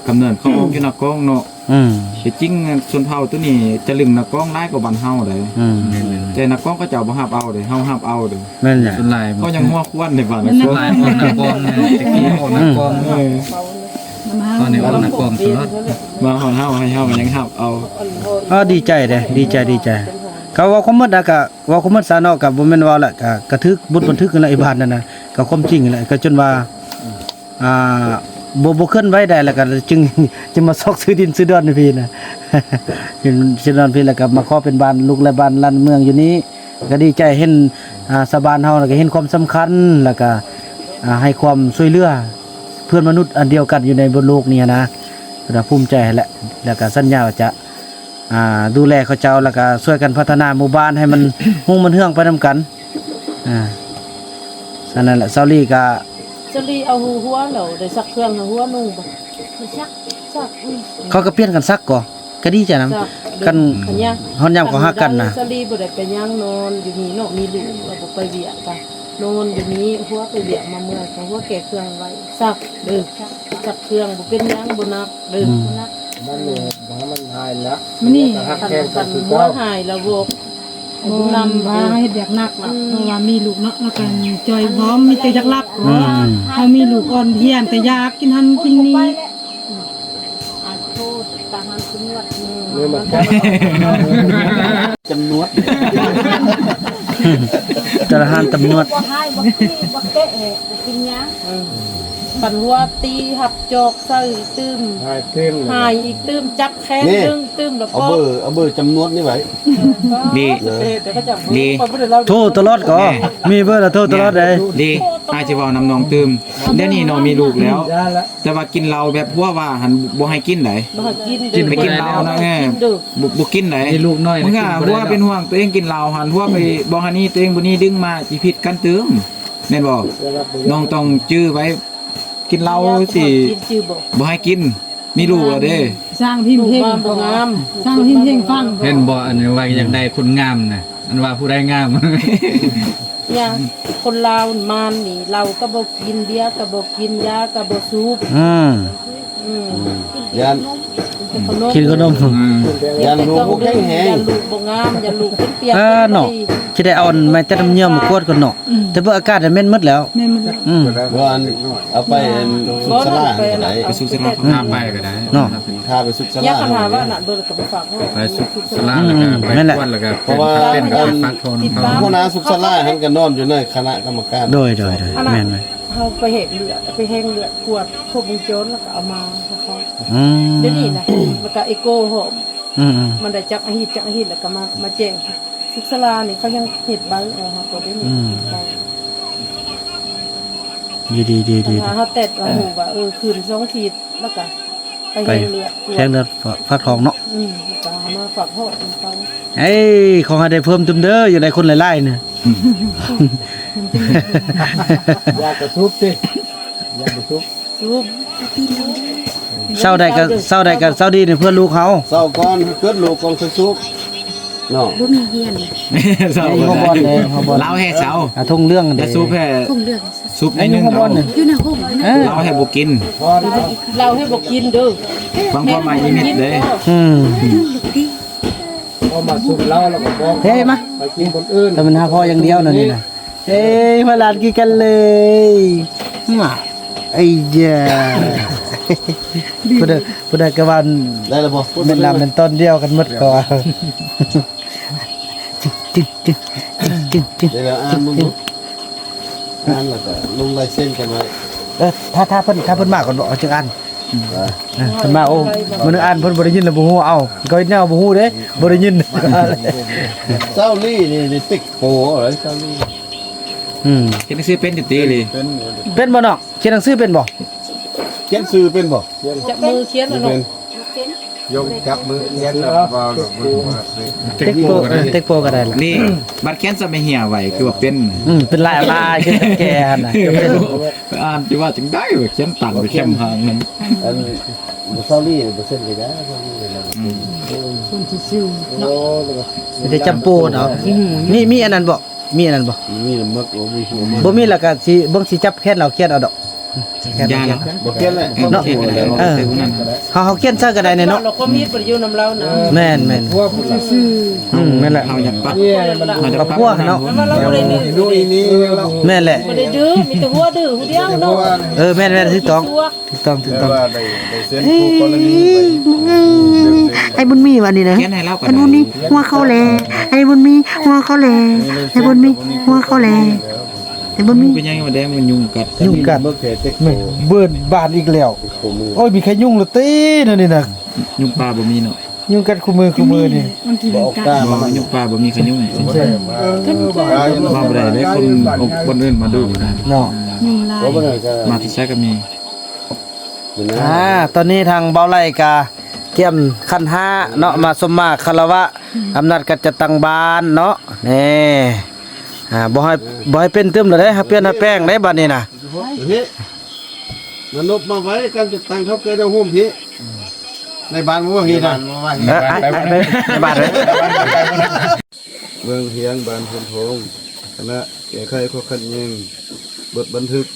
ກຳເນີດເຂົາອອກຢູ່ນາກອງເນາະ ອືມ ທີ່ຈິງຊົນເຜົ່າໂຕນີ້ຈະລຶ້ງນາກອງຫຼາຍກວ່າບ້ານເຮົາເດ້ ອືມ ແມ່ນໆ ແຕ່ນາກອງເຂົາເຈົ້າບໍ່ຮັບເອົາເດ້ ເຮົາຮັບເອົາເດ້ ແມ່ນແຫຼະ ສ່ວນຫຼາຍ ເຂົາຍັງຫົວຄວນໃນບ້ານນາກອງ ສ່ວນຫຼາຍຄົນນາກອງນະ ແຕ່ກີ້ອອກນາກອງ ເອີ ຕອນນີ້ອອກນາກອງຕະຫຼອດ ມາຮອດເຮົາ ໃຫ້ເຮົາກໍຍັງຮັບເອົາ ເອີ ດີໃຈເດ້ ດີໃຈ ດີໃຈ ເຂົາເວົ້າຄວາມໝົດ ແລ້ວກໍເວົ້າຄວາມໝົດຊະເນາະ ກໍບໍ່ແມ່ນເວົ້າແຫຼະ ກໍ ກໍຖືກບົດບັນທຶກຫັ້ນແຫຼະ ອີ່ບ້ານນັ້ນນະ ກໍຄວາມຈິງຫັ້ນແຫຼະ ກໍຈົນວ່າ ອ່າ ບໍ່ ບໍ່ເຄື່ອນໄຫວໄດ້ ແລ້ວກໍຈຶ່ງ ຈຶ່ງມາຊອກຊື້ດິນຊື້ດອນຢູ່ພີ້ນະ ຊື້ດິນຊື້ດອນພີ້ ແລ້ວກໍມາຂໍເປັນບ້ານລູກ ແລະ ບ້ານລ້ານເມືອງຢູ່ນີ້ ກໍດີໃຈເຫັນ ອ່າ ຊາວບ້ານເຮົາ ແລ້ວກໍເຫັນຄວາມສຳຄັນ ແລ້ວກໍ ອ່າ ໃຫ້ຄວາມຊ່ວຍເຫຼືອເພື່ອນມະນຸດອັນດຽວກັນຢູ່ໃນບົນໂລກນີ້ນະ ກໍພູມໃຈຫັ້ນແຫຼະ ແລ້ວກໍສັນຍາວ່າຈະ ອ່າ ດູແລເຂົາເຈົ້າ ແລ້ວກະຊ່ວຍກັນພັດທະນາໝູ່ບ້ານໃຫ້ມັນຮຸ່ງມັນເຮືອງໄປນຳກັນ ອ່າ ສະນັ້ນແຫຼະ ຊາວລີກະ ຊາວລີເອົາຫົວແລ້ວໄດ້ຊັກເຄື່ອງໃຫ້ຫົວນຸ່ງບໍ່? ໄດ້ຊັກ ຊັກ ອືມ ເຂົາກະປ່ຽນກັນຊັກກໍ ກະດີໃຈນຳ ຄັນຮອດຍາມເຂົາຮັກກັນນະ ຊາວລີບໍ່ໄດ້ໄປຫຍັງ ນອນຢູ່ນີ້ເນາະ ມີລູກລະບໍ່ໄປວຽກກະ ນອນຢູ່ນີ້ ຫົວໄປວຽກມາເມືອ ເຂົາຫົວແກ່ເຄື່ອງໄວ້ ຊັກເດີ ຊັກເຄື່ອງ ບໍ່ເປັນຫຍັງ ບໍ່ໜັກ ເດີ ອືມ ບໍ່ໜັກ ມັນບໍ່ໃຫ້ມັນຫາຍລະ ມື້ນີ້ ຄັນ ຄັນຫົວຫາຍລະບອກ ບໍ່ນຳ ວ່າເຮັດວຽກໜັກລະ ອືມ ເພາະວ່າມີລູກເນາະ ລະກະຈ່ອຍພ້ອມ ມີແຕ່ຢາກຫຼັບ ອືມ ເຮົາມີລູກອ່ອນເພຍ ແຕ່ຢາກກິນຫັ້ນກິນນີ້ ອາໂທດ ຕາຫານຕຳຫຼວດ ເອີ ຈຳນວດ ຕາຫານຕຳຫຼວດ ບໍ່ຫາຍ ບໍ່ກີ ບໍ່ເຕະ ບໍ່ກິນຫຍັງ ເອີ ປັນຫົວຕີ ຮັບຈອກໃສ່ຕື່ມ ຫາຍຕື່ມ ຫາຍອີກຕື່ມ ຈັບແຂນດຶງຕື່ມ ແລ້ວກໍ ເອົາເບີ ເອົາເບີຈຳນວດນີ້ໄວ້ ດີ ເອີ ດີ ໂທຕະຫຼອດກໍ ມີເບີລະໂທຕະຫຼອດເດ້ ດີ ອ້າຍຊິເວົ້ານຳນ້ອງຕື່ມ ດຽວນີ້ນ້ອງມີລູກແລ້ວ ແຕ່ວ່າກິນເຫຼົ້າແບບຜົວວ່າຫັ້ນບໍ່ໃຫ້ກິນໃດ ບໍ່ໃຫ້ກິນ ກິນບໍ່ໄດ້ ໄປກິນເຫຼົ້ານະ ເອີ ບໍ່ ບໍ່ກິນໃດ ມີລູກນ້ອຍ ເມື່ອຜົວເປັນຫ່ວງຕົວເອງກິນເຫຼົ້າຫັ້ນ ຜົວໄປບໍ່ໃຫ້ນີ້ ຕົວເອງບໍ່ນີ້ ດຶງມາຊິຜິດກັນຕື່ມ ແມ່ນບໍ່? ນ້ອງຕ້ອງຈື່ໄວ້ ກິນເຫຼົ້າຊິບໍ່ໃຫ້ກິນ ມີລູກແລ້ວເດ້ ສ້າງພິມເພັງ ລູກມາບໍ່ງາມ ສ້າງພິມເພັງຟັງ ເຫັນບໍ່? ອັນວ່າຢາກໄດ້ຄົນງາມນະ ອັນວ່າຜູ້ໃດງາມ ຍາ ຄົນລາວມານນີ້ ເຫຼົ້າກໍບໍ່ກິນ ເບຍກໍບໍ່ກິນ ຢາກໍບໍ່ສູບ ອືມ ອືມ ຢ້ານ ກິນຂະໜົມ ອືມ ຢ້ານລູກບໍ່ແຂງແຮງ ຢ້ານລູກບໍ່ງາມ ຢ້ານລູກເປັນປຽກ ເອີ ເນາະ ຊິໄດ້ເອົາອັນໄມ້ຕັດນ້ຳເຫຍື້ອມາກວດກ່ອນເນາະ ອືມ ແຕ່ເບິ່ງອາກາດແມ່ນໝົດແລ້ວ ແມ່ນໝົດແລ້ວ ອືມ ວ່າອັນ ເອົາໄປອັນສຸກສາລາກໍໄດ້ ໄປສຸກສາລາ ພາໄປກໍໄດ້ ເນາະ ພາໄປສຸກສາລາ ຢາກຄັນຫາວ່ານັ້ນເບິ່ງກໍໄປຝາກ ໄປສຸກສາລາ ອືມ ແລ້ວກໍໄປ ແມ່ນແຫຼະ ກວດ ແລ້ວກໍໄປ ອືມ ໄປ ແມ່ນແຫຼະ ຝາກທ້ອງເຂົາ ຫົວໜ້າສຸກສາລາຫັ້ນກໍນອນຢູ່ໃນຄະນະກຳມະການ ໂດຍ ໂດຍ ໂດຍ ອັນນັ້ນ ແມ່ນໆ ເຮົາໄປແຫກເລືອດ ໄປແຫກເລືອດ ກວດຄົບວົງຈອນ ແລ້ວກໍເອົາມາໃຫ້ເຂົາ ອືມ ດຽວນີ້ນະ ແລ້ວກໍເອໂກພ້ອມ ອືມໆ ມັນໄດ້ຈັກອາທິດ ຈັກອາທິດ ແລ້ວກໍມາ ມາແຈ້ງ ສຸກສາລານີ້ເຂົາຍັງເຮັດໃບອອກ ເຮົາກໍໄດ້ເຮັດ ອືມ ໃບ ດີໆ ດີໆ ຖ້າເຮົາແຕດວ່າ ເອີ ຄືນສອງທີດ ແລ້ວກໍໄປແຫກເລືອດ ແຫກເລືອດຝາກທ້ອງເນາະ ອືມ ແລ້ວກໍມາຝາກທ້ອງເຂົາ ເອີຍ ຂໍໃຫ້ໄດ້ເພີ່ມຕື່ມເດີ ຢາກໄດ້ຄົນຫຼາຍໆ ນີ້ ຢາກກະສູບຕິ ຢາກກະສູບ ເຊົ້າໃດກໍເຊົ້າໃດກໍເຊົ້າດີນີ້ເພື່ອລູກເຮົາ. ເຊົ້າກ່ອນເກີດລູກກ່ອນຄ່ອຍສຸກເນາະ. ບໍ່ມີຮຽນ ເຊົ້າ ມີຫົວບ່ອນເດ້ ຫົວບ່ອນ ລາວແຫ່ເຊົ້າ ອ່າ ທົ່ງເລື່ອງເດ້ ແຕ່ຊຸບແຫ່ ທົ່ງເລື່ອງ ຊຸບໃນໜຶ່ງ ຢູ່ໃນຫ້ອງ ເອີ ເຫຼົ້າໃຫ້ບໍ່ກິນ ເຫຼົ້າໃຫ້ບໍ່ກິນເດີ ຟັງຄວາມໝາຍນິມິດເດ້. ອືມ ເອົາມາຊຸບເຫຼົ້າແລ້ວກໍບອກ ເຮີ້ຍ ມາ ໄປກິນຄົນອື່ນ ແຕ່ມັນຫາພໍ່ຢ່າງດຽວນັ້ນນີ້ນະ. ເອີຍ ຫົວຫຼານຄືກັນເລີຍ ມາ ໄອ້ຢາ ຜູ້ໃດ ຜູ້ໃດກໍວ່າ ໄດ້ແລ້ວບໍ່? ແມ່ນລຳແມ່ນຕອນດຽວກັນໝົດກໍວ່າ ຈຶ່ງ ຈຶ່ງ ຈຶ່ງ ຈຶ່ງ ຈຶ່ງ ຈຶ່ງ ອ່ານແລ້ວກໍລົງລາຍເຊັນກັນໄວ້. ເອີ ຖ້າ ຖ້າເພິ່ນ ຖ້າເພິ່ນມາກ່ອນເນາະ ເອົາຈັ່ງອ່ານ. ອືມ ເອີ ເພິ່ນມາ ໂອ້ ມື້ໜຶ່ງອ່ານເພິ່ນບໍ່ໄດ້ຍິນແລ້ວບໍ່ຮູ້ ເອົ້າ ເຂົາເຮັດແນວບໍ່ຮູ້ເດ້ ບໍ່ໄດ້ຍິນ. ເຊົາລີນີ້ ນີ້ຕິກໂປເລີຍ ເຊົາລີ. ອືມ ຂຽນໜັງສືເປັນຢູ່ຕິລີ? ເປັນ ເປັນບໍ່ນ້ອງ? ຂຽນໜັງສືເປັນບໍ່? ຂຽນຊື່ເປັນບໍ່? ຈັບມືຂຽນ ບໍ່ເນາະ ເປັນ. ຍົກຈັບມືຂຽນແລ້ວເວົ້າ ເຕັກໂປ ເຕັກໂປກໍໄດ້ລະ. ນີ້ ບັດຂຽນສະໄໝເຮຍໄວຄືວ່າເປັນ. ອືມ ເປັນລາຍ ລາຍຄືແກ່ຫັ້ນນະ ອ່ານຊິວ່າຈັ່ງໃດ ຂຽນຕັນໄປແຄມທາງນັ້ນ. ອັນ ເຊົາລີ ເປີເຊັນກໍໄດ້ ເຊົາລີກໍໄດ້. ອືມ ຄົນຊື່ໆ ໂອ້ ເນາະ ແຕ່ຈຳໂປເນາະ. ອືມ ມີ ມີອັນນັ້ນບໍ່? ມີອັນນັ້ນບໍ່? ມີໝົດ ໂອ້ ມີຫົວໝົດ ບໍ່ມີແລ້ວກໍຊິ ເບິ່ງຊິຈັບແຂນລາວຂຽນເອົາດອກ. ຢ່າລະ ບໍ່ຂຽນແຫຼະ ເນາະ ເອີ ເຮົາ ເຮົາຂຽນໃສ່ກໍໄດ້ແນ່ເນາະ ຄວາມຜິດບໍ່ໄດ້ຢູ່ນຳລາວນະ. ແມ່ນໆ ພວກຜູ້ຊື່ໆ ອືມ ແມ່ນແຫຼະ ເຮົາຢາກປັບ ເຮົາຢາກປັບ ເນາະ ແຕ່ວ່າລາວບໍ່ໄດ້ດື້ ແມ່ນແຫຼະ ບໍ່ໄດ້ດື້ ມີແຕ່ຫົວດື້ຜູ້ດຽວເນາະ. ເອີ ແມ່ນໆ ຖືກຕ້ອງ ຖືກຕ້ອງ ຖືກຕ້ອງ. ແຕ່ວ່າໄດ້ ໄດ້ເຊັນຄູ່ກໍລະນີໄວ້ ອ້າຍບຸນມີວ່ານີ້ນະ ອ້າຍບຸນມີ ຫົວເຂົ້າແລ ອ້າຍບຸນມີ ຫົວເຂົ້າແລ ອ້າຍບຸນມີ ຫົວເຂົ້າແລ. ເຫັນບໍ່ມີ ເປັນຫຍັງວ່າແດງ ມັນຍຸງກັດ ຍຸງກັດ ແມ່ນ ເບີດບານອີກແລ້ວ. ໂອ້ຍ ມີແຄ່ຍຸງລະຕິແນວນີ້ນະ ຍຸງປ່າບໍ່ມີເນາະ ຍຸງກັດຄູ່ມື້ ຄູ່ມື້ນີ້ ມັນຊິມີກັດ ບໍ່ ຍຸງປ່າບໍ່ມີ ຄັນຍຸງ ເອີ ວ່າບໍ່ໄດ້ເດ້ ຄົນ ຄົນອື່ນມາດຸເນາະ ຍຸງຫຼາຍ ມາແຕ່ໃສກໍມີ. ອ່າ ຕອນນີ້ທາງເບົາໄຫຼກະກຽມຂັນຫ້າເນາະ ມາສົມມາຄາລະວະອຳນາດການຈັດຕັ້ງບ້ານເນາະ ນີ້ ອ່າ ບໍ່ໃຫ້ ບໍ່ໃຫ້ເປັນຕື່ມແລ້ວເດ້ ຫາປ່ຽນຫາແປງໄດ້ບາດນີ້ນະ. ມານົບມາໄວ້ ການຈັດຕັ້ງເຂົາເກີດເອົາໂຮມພີ້ ໃນບ້ານບໍ່ວ່າພີ້ນະ ໃນບ້ານເລີຍ ເມືອງຮຽງ ບ້ານໂພນທອງ ຄະນະແກ້ໄຂຂໍ້ຂັດແຍ່ງ. ບົດບັນທຶກ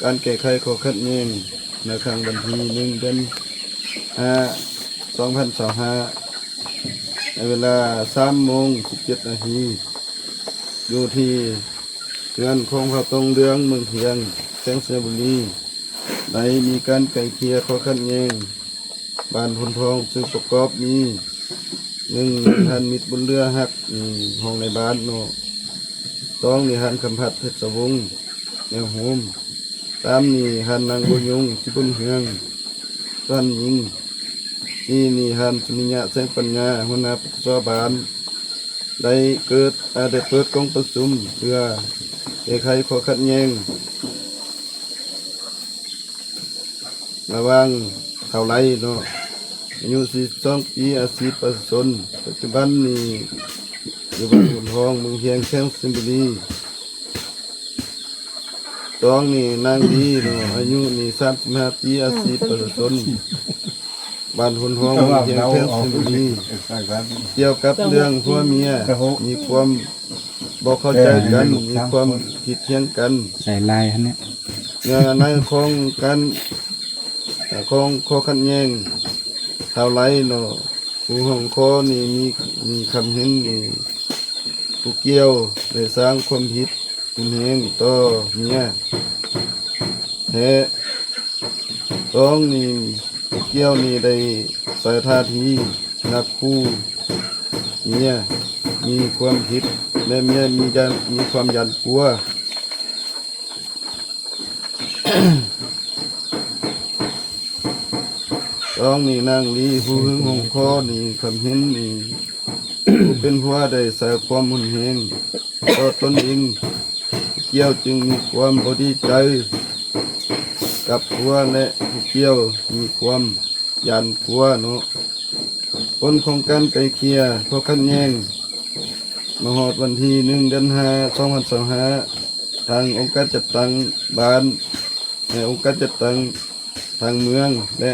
ການແກ້ໄຂຂໍ້ຂັດແຍ່ງ ໃນຄັ້ງວັນທີໜຶ່ງ ເດືອນຫ້າ ສອງພັນຊາວຫ້າ ໃນເວລາສາມໂມງສິບເຈັດນາທີ ຢູ່ທີ່ເຮືອນຂອງພະຕົງເຫຼືອງ ເມືອງຮຽງ ແຂວງໄຊຍະບູລີ ໄດ້ມີການໄກ່ເກ່ຍຂໍ້ຂັດແຍ່ງ ບ້ານໂພນທອງ ຊຶ່ງປະກອບມີ ໜຶ່ງ ທ່ານມິດ ບຸນເຫຼືອຮັກ ອືມ ຮອງນາຍບ້ານເນາະ. ສອງ ນີ້ ທ່ານຄຳພັດ ເພັດສະວົງ ແນວໂຮມ. ສາມ ນີ້ ທ່ານນາງບົວຍົງ ສີບຸນເຮືອງ ທ່ານຍິງ. ສີ່ ນີ້ ທ່ານສຸລິຍະ ແສງປັນຍາ ຫົວໜ້າ ປກສ ບ້ານ ໄດ້ເກີດ ເອີ ໄດ້ເປີດກອງປະຊຸມເພື່ອແກ້ໄຂຂໍ້ຂັດແຍ່ງ ລະຫວ່າງທ້າວໄລເນາະ ອາຍຸສີ່ສິບສອງປີ ອາຊີບປະຊາຊົນ ປັດຈຸບັນນີ້ຢູ່ບ້ານໂພນທອງ ເມືອງຮຽງ ແຂວງໄຊຍະບູລີ. ສອງ ນີ້ ນາງດີເນາະ ອາຍຸນີ້ສາມສິບຫ້າປີ ອາຊີບປະຊາຊົນ ບ້ານໂພນທອງ ເມືອງຮຽງ ແຂວງໄຊຍະບູລີ ກ່ຽວກັບເລື່ອງຜົວເມຍມີຄວາມບໍ່ເຂົ້າໃຈກັນ ມີຄວາມຜິດຖຽງກັນ ໃສ່ລາຍຫັ້ນແຫຼະ ເນື້ອໃນຂອງການ ຂອງຂໍ້ຂັດແຍ່ງ ທ້າວໄລເນາະ ຜູ້ຮ້ອງຂໍນີ້ມີ ມີຄຳເຫັນນີ້ ຜູ້ກ່ຽວໄດ້ສ້າງຄວາມຜິດຮຸນແຮງຕໍ່ເມຍແທ້. ສອງ ນີ້ ຜູ້ກ່ຽວນີ້ໄດ້ໃສ່ທ່າທີນັບຂູ່ເມຍມີຄວາມຜິດ ແລະ ເມຍມີຢ້ານ ມີຄວາມຢ້ານກົວ. ສອງ ນີ້ ນາງລີ ຜູ້ຮ້ອງຂໍນີ້ ຄຳເຫັນນີ້ ຜູ້ເປັນຜົວໄດ້ໃຊ້ຄວາມຮຸນແຮງຕໍ່ຕົນເອງ ຜູ້ກ່ຽວຈຶ່ງມີຄວາມບໍ່ດີໃຈກັບຜົວ ແລະ ຜູ້ກ່ຽວມີຄວາມຢ້ານກົວເນາະ. ຜົນຂອງການໄກ່ເກ່ຍຂໍ້ຂັດແຍ່ງ ມາຮອດວັນທີໜຶ່ງ ເດືອນຫ້າ ສອງພັນຊາວຫ້າ ທາງອົງການຈັດຕັ້ງບ້ານ ໃຫ້ອົງການຈັດຕັ້ງທາງເມືອງ ແລະ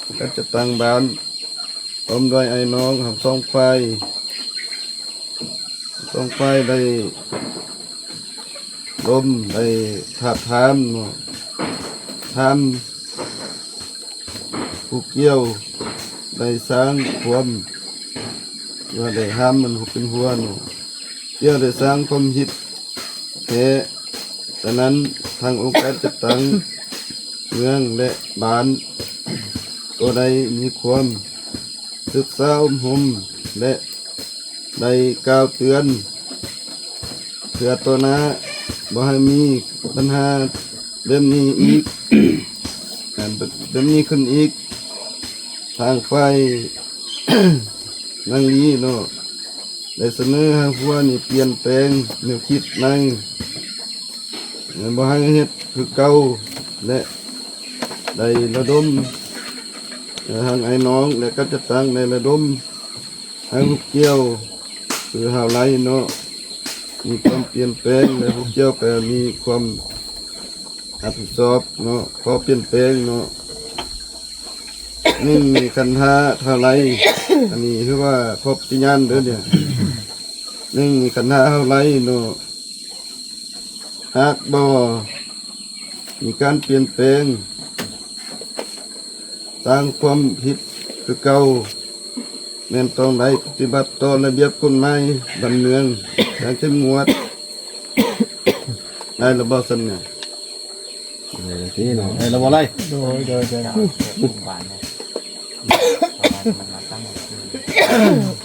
ອົງການຈັດຕັ້ງບ້ານ ພ້ອມດ້ວຍອ້າຍນ້ອງທັງສອງຝ່າຍ ສອງຝ່າຍໄດ້ລົມ ໄດ້ທາບທາມເນາະ ທາມຜູ້ກ່ຽວ ໄດ້ສ້າງຄວາມ ວ່າໄດ້ຫ້າມມັນເປັນຫົວເນາະ ກ່ຽວໄດ້ສ້າງຄວາມຜິດແທ້. ສະນັ້ນ ທາງອົງການຈັດຕັ້ງເມືອງ ແລະ ບ້ານ ກໍໄດ້ມີຄວາມສຶກສາອົບຮົມ ແລະ ໄດ້ກ່າວເຕືອນ ເພື່ອຕໍ່ໜ້າບໍ່ໃຫ້ມີບັນຫາແບບນີ້ອີກ ແບບນີ້ຂຶ້ນອີກ. ທາງຝ່າຍນາງລີເນາະ ໄດ້ສະເໜີໃຫ້ຫົວນີ້ປ່ຽນແປງແນວຄິດໃໝ່ ບໍ່ໃຫ້ເຮັດຄືເກົ່າ ແລະ ໄດ້ລະດົມ ເອີ ທາງອ້າຍນ້ອງ ແລະ ການຈັດຕັ້ງໄດ້ລະດົມ ໃຫ້ຜູ້ກ່ຽວຄືເຮົາໄລ່ເນາະ ມີຄວາມປ່ຽນແປງ ແລະ ຜູ້ກ່ຽວກໍມີຄວາມຮັບຜິດຊອບເນາະ ຂໍປ່ຽນແປງເນາະ. ໜຶ່ງໃນຄັນຫ້າເທົ່າໃດ ອັນນີ້ຄືວ່າຂໍປະຕິຍານເດີເນຍ ໜຶ່ງໃນຄັນຫ້າເທົ່າໃດເນາະ ຫາກບໍ່ມີການປ່ຽນແປງ ສ້າງຄວາມຜິດຄືເກົ່າ ແມ່ນຕ້ອງໄດ້ປະຕິບັດຕໍ່ລະບຽບກົດໝາຍບ້ານເມືອງຢ່າງເຂັ້ມງວດ. ໄດ້ລະບໍ່ສ່ຳນີ້? ໄດ້ລະຕິເນາະ ໄດ້ລະບໍ່ໄລ່? ໂດຍ ໂດຍ ໂດຍ.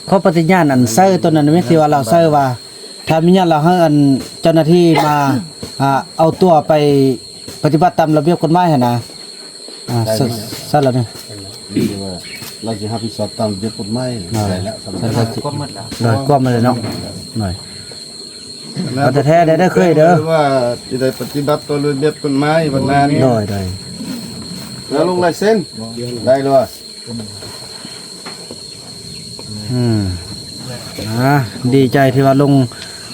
ຂໍປະຕິຍານອັນໃສ່ຕົວນັ້ນແມ່ນ ທີ່ວ່າລາວໃສ່ວ່າ ຖ້າມີຫຍັງລາວໃຫ້ອັນເຈົ້າໜ້າທີ່ມາ ອ່າ ເອົາຕົວໄປປະຕິບັດຕາມລະບຽບກົດໝາຍຫັ້ນນະ. ອ່າ ໃສ່ລະນີ້ ລາວຊິຮັບຜິດຊອບຕາມລະບຽບກົດໝາຍ. ໄດ້ລະ ຄວາມໝົດລະ ໄດ້ຄວາມໝົດເລີຍເນາະ. ເອົາແທ້ໆ ໄດ້ເດີເຄີຍເດີ ວ່າຊິໄດ້ປະຕິບັດຕໍ່ລະບຽບກົດໝາຍບັດນັ້ນ. ໂດຍ ໂດຍ. ແລ້ວລົງລາຍເຊັນ ໄດ້ເລີຍ. ອືມ ອ່າ ດີໃຈທີ່ວ່າລົງ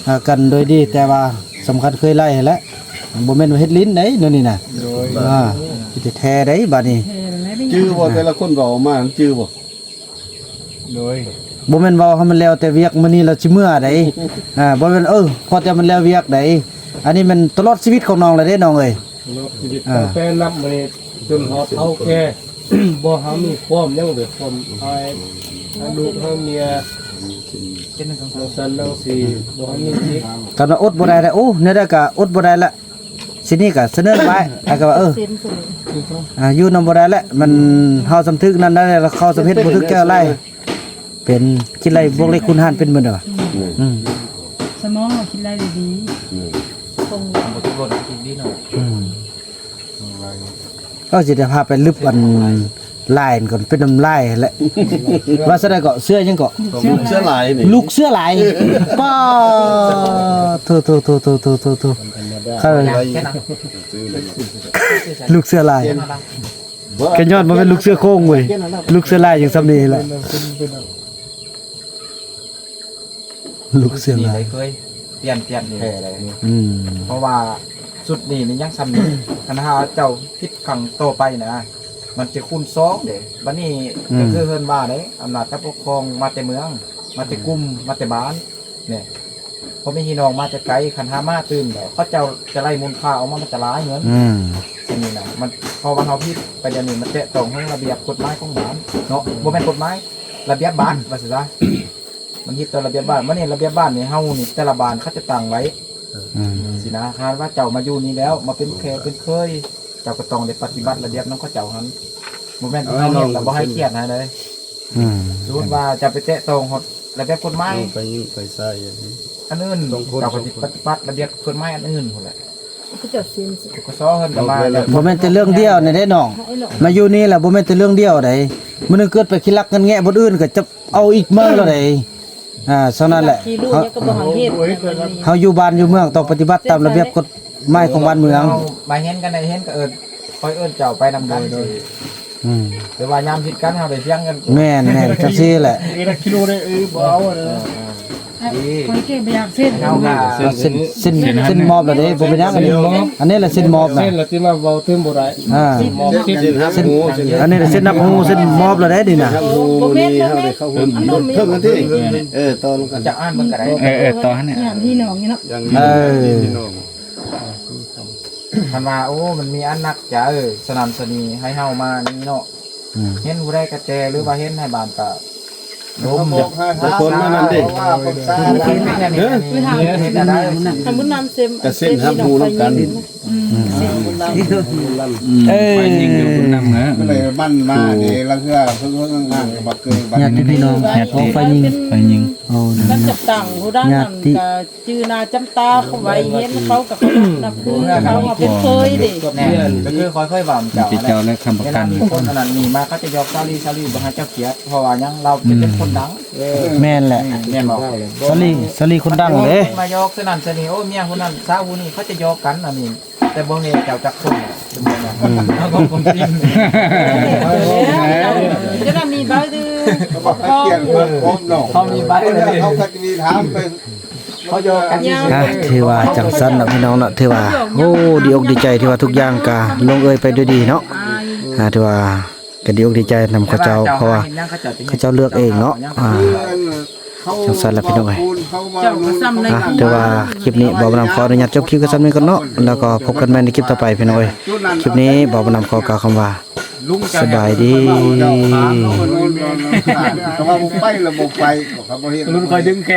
ອ່າ ກັນໂດຍດີ ແຕ່ວ່າສຳຄັນເຄີຍໄລ່ຫັ້ນແຫຼະ ບໍ່ແມ່ນວ່າເຮັດຫຼິ້ນໃດ໋ ແນວນີ້ນະ. ໂດຍ ອ່າ ທີ່ແທ້ໃດ໋ບາດນີ້ ຈື່ບໍ່ ແຕ່ລະຄົນເວົ້າອອກມາ ຈື່ບໍ່? ໂດຍ ບໍ່ແມ່ນເວົ້າໃຫ້ມັນແລ້ວແຕ່ວຽກ ມື້ນີ້ລາວຊິເມືອໃດ໋. ອ່າ ບໍ່ແມ່ນ ເອີ ພໍແຕ່ມັນແລ້ວວຽກໃດ໋. ອັນນີ້ແມ່ນຕະຫຼອດຊີວິດຂອງນ້ອງແລ້ວເດ້ນ້ອງເອີຍ ຕະຫຼອດຊີວິດ. ອ່າ ຕັ້ງແຕ່ນັບມື້ນີ້ຈົນຮອດເຖົ້າແກ່ ບໍ່ຫາມີຄວາມຫຍັງເລີຍ ຄວາມອາຍ ຫາລູກຫາເມຍ ຈັ່ງຊັ້ນຈັ່ງຊີ້ ບໍ່ຫາມີອີກ. ຄັນວ່າອົດບໍ່ໄດ້ແລ້ວ ໂອ້ ແນວໃດກໍອົດບໍ່ໄດ້ລະ. ຊິນີ້ກໍສະເໜີໄວ້ ແລ້ວກໍວ່າ ເອີ ອ່າ ຢູ່ນຳບໍ່ໄດ້ແລ້ວ ມັນ ເຮົາສຳຖືກນັ້ນໄດ້ແລ້ວ ເຂົາສຳເຮັດບໍ່ຖືກແກ້ວໄລ່. ເປັນ ຄິດໄລ່ບວກເລກຄູນຫານເປັນເບິດເດ້. ອືມ ສະໝອງເຮົາຄິດໄລ່ໄດ້ດີ. ອືມ ຄົງ ບໍ່ທຸກລົນຄິດດີເນາະ. ອືມ ເຮົາຊິໄດ້ພາໄປລຶບອັນລາຍກ່ອນ ເປັນນ້ຳລາຍຫັ້ນແຫຼະ. ວ່າຊັ້ນໃດເກາະ ເສືອຫຍັງເກາະ? ລູກເສືອລາຍນີ້ ລູກເສືອລາຍ. ປ້າ ໂທ ໂທ ໂທ ໂທ ໂທ ໂທ ໂທ ລູກເສືອລາຍ. ກະຍ້ອນບໍ່ແມ່ນລູກເສືອໂຄງເວີຍ ລູກເສືອລາຍຍັງສ່ຳນີ້ແຫຼະ. ລູກເສືອລາຍ ເຄີຍປ່ຽນ ປ່ຽນແທ້ໃດ໋. ອືມ ເພາະວ່າຊຸດນີ້ນີ້ຍັງສ່ຳນີ້ ຄັນຫາເຈົ້າຜິດຄັ້ງຕໍ່ໄປນະ ມັນຈະຄູນສອງເດ້. ບັດນີ້ ອືມ ກໍຄືເພິ່ນວ່າເດ້ ອຳນາດການປົກຄອງມາແຕ່ເມືອງ ມາແຕ່ກຸ່ມ ມາແຕ່ບ້ານ ນີ້ ພໍ່ແມ່ພີ່ນ້ອງມາແຕ່ໄກ ຄັນຫາມາຕື່ມແລ້ວ ເຂົາເຈົ້າຈະໄລ່ມູນຄ່າອອກມາ ມັນຈະຫຼາຍເງິນ. ອືມ ອັນນີ້ນະ ມັນ ເພາະວ່າເຮົາຜິດໄປດຽວນີ້ ມັນແຕະຕ້ອງເຖິງລະບຽບກົດໝາຍຂອງບ້ານເນາະ ອືມ ບໍ່ແມ່ນກົດໝາຍ ລະບຽບບ້ານ ວ່າຊັ້ນຊະ. ມັນຜິດຕໍ່ລະບຽບບ້ານ ບັດນີ້ລະບຽບບ້ານນີ້ ເຮົານີ້ແຕ່ລະບ້ານເຂົາຈະຕັ້ງໄວ້ ອືມ ຊີ້ນະ. ຫາກວ່າເຈົ້າມາຢູ່ນີ້ແລ້ວ ມາເປັນແຂກເປັນເຄີຍ ເຈົ້າກໍຕ້ອງໄດ້ປະຕິບັດລະບຽບນຳເຂົາເຈົ້າຫັ້ນ ບໍ່ແມ່ນວ່າເຮົາເຮັດແລ້ວບໍ່ໃຫ້ກຽດໃຫ້ເດ້. ອືມ ສົມມຸດວ່າຈະໄປແຕະຕ້ອງຮອດລະບຽບກົດໝາຍ ໄປຍິງໄປຊາຍ ອັນອື່ນ ເຈົ້າກໍຊິປະຕິບັດລະບຽບກົດໝາຍອັນອື່ນພຸ້ນແຫຼະ. ເຂົາເຈົ້າເຊັນ ກສ ເພິ່ນກໍມາ ບໍ່ແມ່ນແຕ່ເລື່ອງດຽວນີ້ເດ້ນ້ອງ ມາຢູ່ນີ້ລະບໍ່ແມ່ນແຕ່ເລື່ອງດຽວໃດ໋. ມື້ໜຶ່ງເກີດໄປຂີ້ລັກເງິນແງະບ່ອນອື່ນກໍຈະເອົາອີກມື້ລະໃດ໋. ອ່າ ສະນັ້ນແຫຼະ ເຮົາ ເຮົາຢູ່ບ້ານຢູ່ເມືອງຕ້ອງປະຕິບັດຕາມລະບຽບກົດໝາຍຂອງບ້ານເມືອງ. ມາເຫັນກັນໄດ້ເຫັນກໍເອີ້ນ ຂ້ອຍເອີ້ນເຈົ້າໄປນຳກັນ. ອືມ ແຕ່ວ່າຍາມຜິດກັນເຮົາໄດ້ຖຽງກັນ. ແມ່ນໆ ຈັ່ງຊີ້ແຫຼະ. ເອີ ຫຼັກກິໂລເດ້ ເອີ ບໍ່ເອົາເດີ. ຂ້ອຍເກັບບໍ່ຢາກເຊັນ ເຮົາກໍ ອ່າ ເຊັນ ເຊັນ ເຊັນ ເຊັນມອບແລ້ວເດ້ ບໍ່ເປັນຫຍັງ ອັນນີ້ ອັນນີ້ແຫຼະເຊັນມອບນະ ເຊັນແລ້ວທີ່ວ່າເວົ້າຕື່ມບໍ່ໄດ້ ອ່າ ເຊັນມອບ ເຊັນ ເຊັນຮັບຮູ້ ອັນນີ້ແຫຼະເຊັນຮັບຮູ້ ເຊັນມອບແລ້ວເດ້ນີ້ນະ ຮັບຮູ້ ບໍ່ແມ່ນ ນີ້ເຮົາໄດ້ເຂົ້າຮ່ວມ ເພີ່ມ ເພີ່ມກັນຕິ ເອີ ຕໍ່ລົງກັນ ຈະອ່ານເບິ່ງກໍໄດ້ ເອີ ເອີ ຕໍ່ຫັ້ນແຫຼະ ຍາດພີ່ນ້ອງນີ້ເນາະ ເອີ ຍາດພີ່ນ້ອງ ຄັນວ່າ ໂອ້ ມັນມີອັນໜັກໃຈ ສະນັ້ນສະນີ້ ໃຫ້ເຮົາມານີ້ເນາະ ອືມ ເຫັນຜູ້ໃດກະແຈ ຫຼືວ່າເຫັນໃຫ້ບານກະ ລົມ ເຂົາບອກໃຫ້ ຄົນນັ້ນເດ້ ເພາະວ່າຄົນຊາ ເອີ ເຮັດຈັ່ງໃດ ກະເຊັນຮັບຮູ້ນຳກັນ ອືມ ອືມ ເອີ ໄຟຍິງຢູ່ບຸນນຳນະ ມັນມານີ້ລາງເທື່ອເພິ່ນກໍບໍ່ເຄີຍ ຍາດພີ່ນ້ອງ ຍາດ ຂອງໄຟຍິງ ໄຟຍິງ ໂອ້ ມັນຈະຕັ້ງຜູ້ໃດນັ້ນກະ ຈື່ໜ້າຈຳຕາເຂົາໄວ້ເຫັນ ເຂົາກໍເຄົາລົບນັບຖື ເຂົາວ່າເປັນເຄີຍເດ້ ແມ່ນ ກໍຄືຂ້ອຍເຄີຍເວົ້ານຳເຈົ້າ ເຈົ້າແລ້ວຄ້ຳປະກັນ ເວລາມີຄົນອັນນັ້ນນີ້ມາ ເຂົາຈະຢອກສາລີ ສາລີບໍ່ໃຫ້ເຈົ້າກຽດ ເພາະວ່າຫຍັງ ລາວເປັນຄົນດັງ ອືມ ແມ່ນແຫຼະ ແມ່ນບໍ່ ສາລີ ສາລີຄົນດັງເດ້ ມາຢອກສະນັ້ນສະນີ້ ໂອ້ ເມຍຜູ້ນັ້ນ ສາວຜູ້ນີ້ ເຂົາຈະຢອກກັນອັນນີ້ ແຕ່ບໍ່ເຫັນເຈົ້າຈັກຄົນ ອືມ ເຮົາກໍຄົນຈິງ ຈະໄດ້ມີໃບ ເຂົາມີໃບເລີຍ ເຂົາກໍຈະມີຖາມໄປ ອ່ະ ຖືວ່າຈັ່ງຊັ້ນເນາະພີ່ນ້ອງເນາະ ຖືວ່າ ໂອ້ ດີອົກດີໃຈທີ່ວ່າທຸກຢ່າງກະລົງເອີຍໄປດ້ວຍດີເນາະ ອ່າ ຖືວ່າກະດີອົກດີໃຈນຳເຂົາເຈົ້າ ເພາະວ່າເຂົາເຈົ້າເລືອກເອງເນາະ ອ່າ ຈັ່ງຊັ້ນລະພີ່ນ້ອງເອີຍ ອ່ະ ຖືວ່າຄລິບນີ້ບ່າວບຸນນຳຂໍອະນຸຍາດຈົບຄລິບກັນສ່ຳນີ້ກ່ອນເນາະ ແລ້ວກໍພົບກັນໃໝ່ໃນຄລິບຕໍ່ໄປພີ່ນ້ອງເອີຍ ຄລິບນີ້ບ່າວບຸນນຳຂໍກ່າວຄຳວ່າ ສະບາຍດີ ເຂົາວ່າບໍ່ໄປລະບໍ່ໄປ ເຂົາບໍ່ເຮັດ ລຸ້ນຂ້ອຍດຶງແຂນ